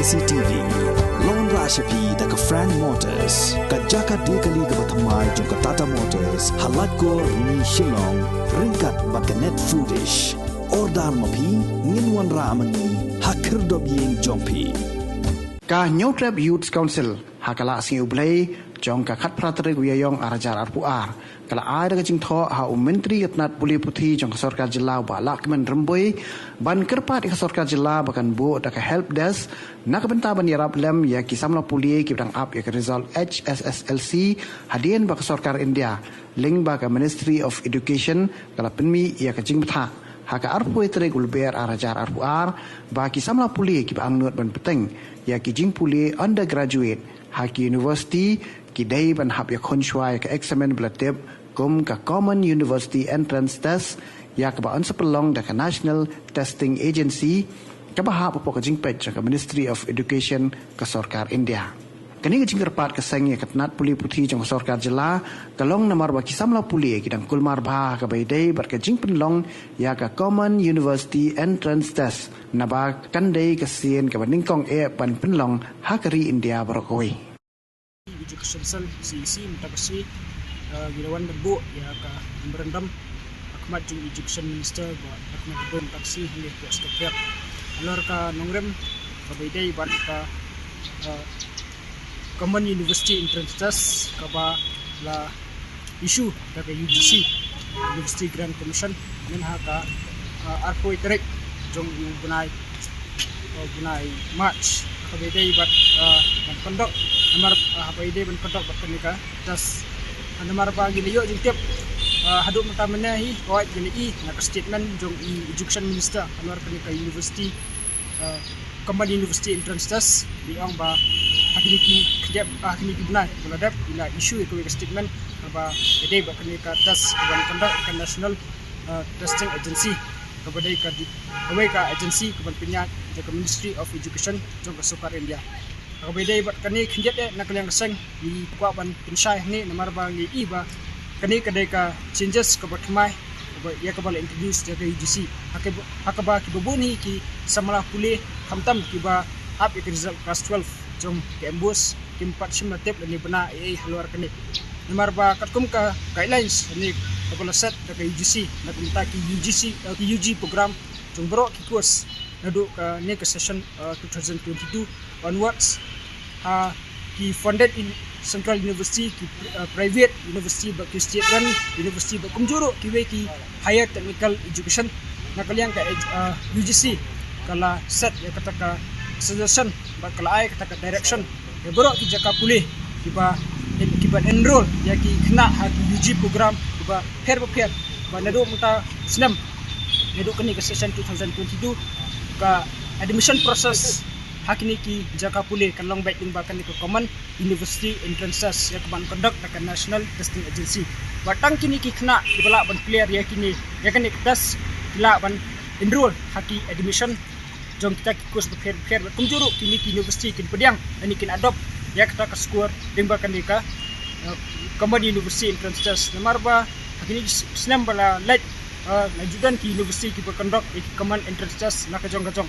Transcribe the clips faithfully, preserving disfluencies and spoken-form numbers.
C T V. Long ra sha phi da ka Frank Motors, ka jaka die kali kaba thymmai jong ka Tata Motors, ha Laitkor, Rni, Shillong, ryngkat bad ka Net Foodish. Order ma phi, ngin wanrah ma ngi ha khyrdop ïing jong phi. Ka Hynñiewtrep Youth Council ha ka la sngi U Blei jong ka khatphra tarik u Ïaïong ar hajar arphew ar, ka la ai da ka jingthoh ha u Myntri ka tnat pule puthi jong ka Sorkar Jylla, Bah Lahkmen Rymbui, ban kyrpad ïa ka Sorkar Jylla ba kan buh da ka help desk na ka bynta ban ïarap lem ïa ki samla pule kiba dang ap ïa ka result H S S L C, hadien ba ka Sorkar India lyngba ka Ministry of Education ka la pynmih ïa ka jingbthah ha ka arphew tarik u Lber ar hajar arphew ar, ba ki samla pule kiba angnud ban bteng ïa ki jingpule undergraduate ha ki university ki dei ban hap ïakhun shuwa ïa ka eksamin ba la tip kum ka Common University Entrance Test, ïa kaba yn sa pynlong da ka National Testing Agency, kaba hap hapoh ka jingpeit jong ka Ministry of Education ka Sorkar India. Kane ka jingkyrpad ka seng ïa ka tnat pule puthi jong ka Sorkar Jylla ka long namar ba ki samla pule ki dang kulmar bha ha kaba ïadei bad ka jingpynlong ïa ka Common University Entrance Test, naba kan dei ka sien kaba nyngkong eh ban pynlong ha ka ri India baroh kawei. Education Cell, C E C, mynta ka sngi, uh, ngi la wan ban buh ïa ka memorandum ha khmat jong Education Minister, Bah Lahkmen Rymbui, mynta ka sngi, hangne ha Secretariat. Halor ka nongrim kaba ïadei bad ka, uh, Common University Entrance Test kaba la issue da ka U G C, University Grant Commission, mynta ha ka, uh, arphew tarik jong u bnai, uh, bnai March, kaba ïadei bad, uh, ban conduct, namar, uh, kaba ïadei ban conduct bad kane ka test. Uh, namar ba ngi la ïoh jingtip, uh, haduh mynta mynne hi, hooid ngi la ïohi na ka statement jong i Education Minister halor kane ka university, uh, Common University Entrance Test, ngi ong ba ha kine ki khyndiat, ha kine ki bnai ba la dep, i la issue ïa kawei ka statement kaba ïadei bad kane ka test kaban conduct da ka National, uh, Testing Agency, kaba dei ka di-, kawei ka agency kaban pynïaid da ka Ministry of Education jong ka Sorkar India. Kaba ïadei bad kane khyndiat eh, na ka liang ka seng ngi kwah ban pynshai hangne namar ba ngi ïohi ba kane ka dei ka changes kaba thymmai kaba, ïa kaba la introduce da ka U G C. Ha kaba, ha kaba kiba bun hi ki samla pule, khamtam kiba ap ïa ka result class twelve jong ka MBOSE, kim pat shym la tip lane bna ei ei halor kane. Namar ba katkum ka guidelines lane kaba la set da ka U G C, na ka bynta ki U G C, eh, ki U G program jong baroh ki course naduh kane ka session, uh, two thousand twenty-two onwards, ha ki funded in central university, ki, uh, private university bad ki state run university bad kumjuh ruh kiwei ki higher technical education, na ka liang ka, uh, U G C ka la set ïa kata ka suggestion bad ka la ai kata ka direction ïa baroh ki jaka pule kiba, kiba enroll ïa ki khynnah ha ki U G program kiba pher bapher, ba naduh mynta snem, naduh kane ka session two thousand twenty-two, ka admission process ha kine ki jaka pule kan long beit lyngba kane ka Common University Entrance Test ïa kaban conduct da ka National Testing Agency. Ba tang kine ki khynnah kiba lah ban clear ïa kine, ïa kane ka test, ki lah ban enroll ha ki admission jong kita ki course bapher bapher, bad kumjuh ruh kine ki university kin pdiang lane kin adopt ïa kata ka score lyngba kane ka, uh, Common University Entrance Test. Namar ba ha kine ki s-, snem ba la leit, uh, la ju don ki university kiba conduct ïa ki Common Entrance Test la ka jong ka jong.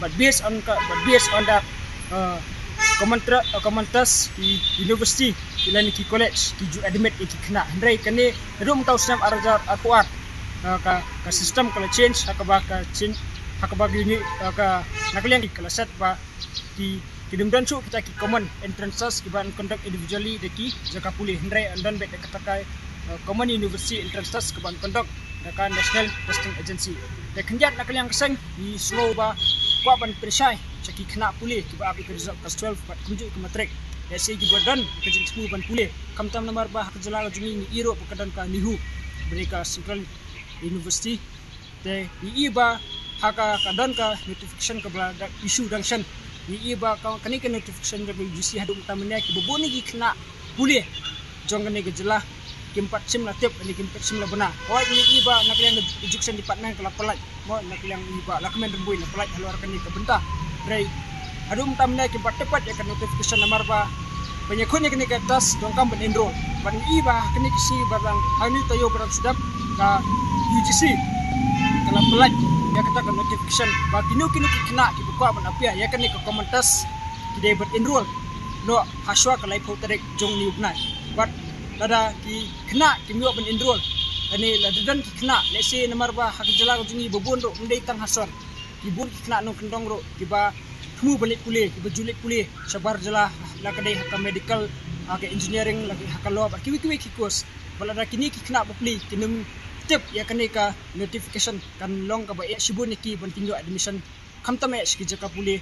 But based on ka, but based on that, uh, common tra-, uh, common test, ki university, ki lane ki college ki ju admit ïa ki khynnah. Hynrei kane naduh mynta u snem ar hajar arphew ar, uh, ka, ka system ka la change, ha kaba ka change, ha kaba ki uni-, uh, ka, na ka liang ka la set ba ki, kim don shuh kita ki Common Entrance Test kiban conduct individually da ki jaka pule, hynrei yn don beit da kata ka, uh, Common University Entrance Test kaban conduct da ka National Testing Agency. Te khyndiat, na ka liang ka seng ngi sngew ba kwah ban pynshai sha ki khynnah pule kiba ap ïa ka result class twelve bad kumjuh ka matric, lehse kiba don ka jingthmu ban pule, khamtam namar ba ha ka jylla ka jong ngi ngi ïohi ruh ba ka don ka NEHU, ba dei ka Central University. Te ngi ïohi ba ha ka, ka don ka notification kaba la issue dang shen, ngi ïohi ba ka, kane ka notification jong ka U G C haduh mynta mynne kiba bun ki khynnah pule jong kane ka jylla kim pat shym la tip lane kim pat shym la bna. Hooid ngi ïohi ba na ka liang ka Education Department ka la pynlait, mo, na ka liang i Bah Lahkmen Rymbui la pynlait halor kane ka bynta. Hynrei haduh mynta mynne kim pat tip pat ïa ka notification namar ba ban ïakhun ïa kane ka test donkam ban enroll. Bad ngi ïohi ba ha kine ki sngi ba dang, ha une u taïew ba dang shu dep, ka U G C ka la pynlait ïa kata ka notification ba kino kino ki khynnah kiba kwah ban appear ïa kane ka common test ki dei ban enroll noh hashwa ka laiphew tarik jong une u bnai. Bad lada ki khynnah kim ïoh ban enroll, lane lada don ki khynnah, let's say namar ba ha ka jylla ka jong ngi ba bun ruh ym dei tang ha sor, ki bun ki khynnah nongkyndong ruh kiba thmu ban leit pule, kiba ju leit pule shabar jylla, la ka dei ha ka medical, ha ka engineering, la ka, ha ka law, bad kiwei kiwei ki course. Bad lada kine ki khynnah bapli kin ym tip ïa kane ka notification, kan long kaba eh shibun ïa ki ban kin ïoh admission, khamtam eh sha ki jaka pule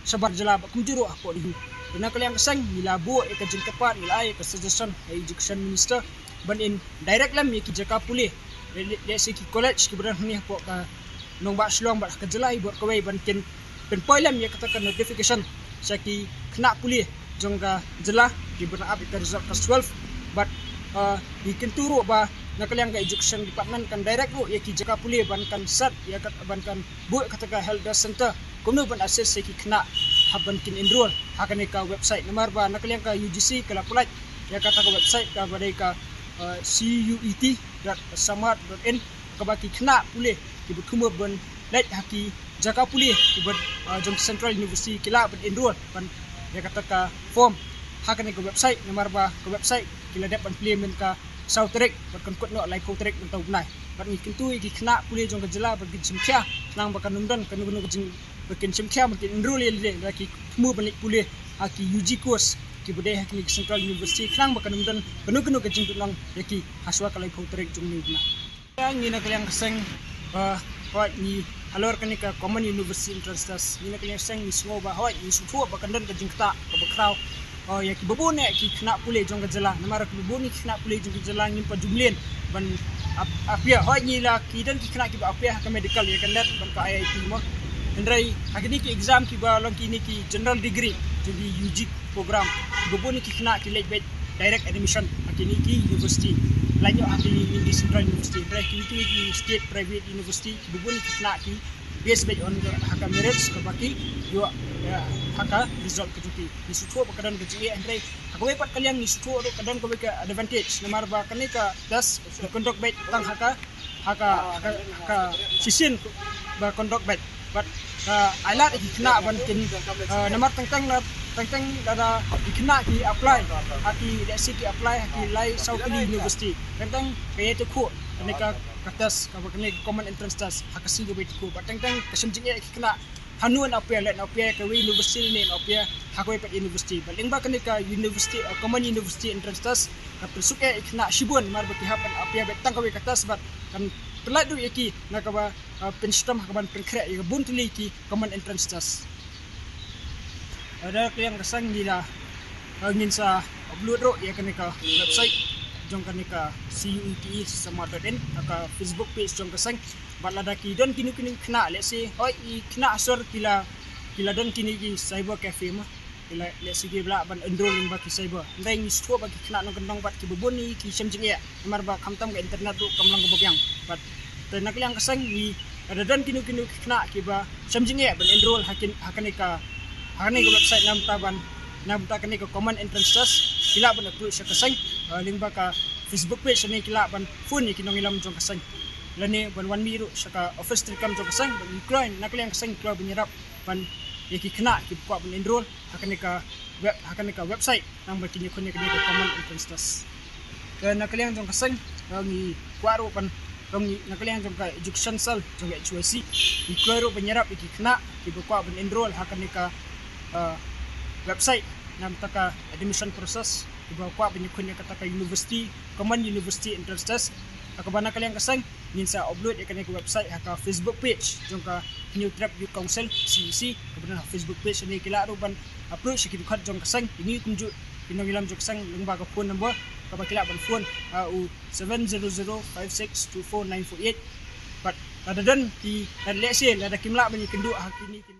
shabar jylla bad kumjuh ruh hapoh NEHU. Te na ka liang ka seng ngi la buh ïa ka jingkyrpad, ngi la ai ïa ka suggestion ha Education Minister ban in direct lem ïa ki jaka pule, le-, le-, let's say ki college kiba don hangne hapoh ka nongbah Shillong bad ha ka jylla hi baroh kawei, ban kin pynpoi lem ïa kata ka notification sha ki khynnah pule jong ka jylla kiba la ap ïa ka result class twelve. Bad, uh, ngi kyntu ruh ba na ka liang ka Education Department kan direct ruh ïa ki jaka pule ban kan set ïa ka, ban kan buh kata ka help desk center kumno ban assist ïa ki khynnah hap ban kin enroll ha kane ka website. Namar ba na ka liang ka U G C ka la pynlait ïa kata ka website kaba dei ka, uh, C U E T dot samad dot in, kaba ki khynnah pule kiba thmu ban leit ha ki jaka pule kiba, uh, jong Central University ki lah ban enroll ban ïa kata ka form ha kane ka website. Namar ba ka website ki la dep ban plie myn ka saw tarik bad kan kut noh laiphew tarik mynta u bnai. Bad ngi kyntu ïa ki khynnah pule jong ka jylla ban kin shimkhia khnang ba kan ym don kano kano ka jing, ba kin shimkhia ban kin enroll ïa lade lada ki thmu ban leit pule ha ki U G course kiba dei ha kine ki Central University khnang ba kan ym don kano kano ka jingduhnong ïa ki hashwa ka laiphew tarik jong une u bnai. Ngi na ka liang ka seng, uh, hooid ngi halor kane ka Common University Entrance Test, ngi na ka liang ka seng ngi sngew ba hooid ngi sngewthuh ba kan don ka jingktah kaba khraw, uh, ïa kiba bun eh ki khynnah pule jong ka jylla, namar kiba bun eh ki khynnah pule jong ka jylla ngim pat ju mlien ban ap-, appear. Hooid ngi la, ki don ki khynnah kiba appear ha ka medical ïa ka NET bad ka I I T mo. Hynrei ha kine ki exam kiba long kine ki general degree jong ki U G program, kiba bun eh ki khynnah ki leit beit direct admission ha kine ki university, lait noh ha kine ki Central University. Hynrei kine ki state private university, kiba bun eh ki khynnah ki base beit on ha ka merit kaba ki ïoh, eh, ha ka result ka jong ki. Ngi sngewthuh ba ka don ka jingeh, hynrei ha kawei pat ka liang ngi sngewthuh ruh ka don kawei ka advantage, namar ba kane ka test ka conduct beit tang ha ka, ha ka, ha ka, ha ka session ba conduct beit. Bad, uh, ai lad ïa ki khynnah ban kin, uh, namar teng teng la, teng teng lada ki khynnah ki apply ha ki, let's say ki apply ha ki lai saw tylli university, teng teng ka ïai tyngkhuh kane ka, ka test kaba kane ka Common Entrance Test ha ka sngi kaba ïai tyngkhuh. Bad teng teng ka shem jingeh ïa ki khynnah hano yn appear, leit yn appear kawei university ne yn appear ha kawei pat university. Bad lyngba kane ka university, uh, Common University Entrance Test, ka pynsuk eh ïa ki khynnah shibun namar ba ki hap ban appear beit tang kawei ka test bad kan pynlait ruh ïa ki na kaba, uh, pynshitom ha kaban pynkhreh ïa ka bun tylli ki Common Entrance Test. Uh, na ka liang ka seng ngi la, uh, ngin sa upload ruh ïa kane ka website jong kane ka C U E T E samad dot in ha ka Facebook page jong ka seng. Bad lada ki don kino kino ki khynnah, let's say, hooid ki khynnah sor ki la, ki la don kine ki cyber cafe mo, ki la, let's say, ki lah ban enroll lyngba ki cyber. Hynrei ngi sngewthuh ba ki khynnah nongkyndong bad kiba bun eh ki shem jingeh namar ba khamtam ka internet ruh kam long kaba biang. Bad te na ka liang ka seng ngi, lada don kino kino ki khynnah kiba shem jingeh ban enroll ha kin, ha kane ka, ha kane ka website na bynta ban, na bynta kane ka Common Entrance Test, ki lah ban approach sha ka seng, uh, lyngba ka Facebook page ne ki lah ban phone ïa ki nongïalam jong ka seng, lane ban wan mih ruh sha ka office treikam jong ka seng. Bad ngi kloi, na ka liang ka seng ngi kloi ban ïarap ban ïa ki khynnah kiba kwah ban enroll ha kane ka web, ha kane ka website, nang ba kin ïakhun ïa kane ka Common Entrance Test. Te na ka liang jong ka seng, uh, ngi kwah ruh ban, uh, ngi, na ka liang jong ka Education Cell jong ka H Y C, ngi kloi ruh ban ïarap ïa ki khynnah kiba kwah ban enroll ha kane ka, uh, website na bynta ka admission process, kiba kwah ban ïakhun ïa kata ka university, Common University Entrance Test. Ha kaba na ka liang ka seng ngin sa upload ïa kane ka website ha ka Facebook page jong ka Hynñiewtrep Youth Council, C Y C, kaba don ha Facebook page. Hangne ki lah ruh ban approach ïa ki dkhot jong ka seng, ïa ngi kumjuh ki nongïalam jong ka seng lyngba ka phone number kaba ki lah ban phone, uh, u seven zero zero five six two four nine four eight. Bad lada don ki, lada, let's say, lada kim lah ban ïakynduh ha kine ki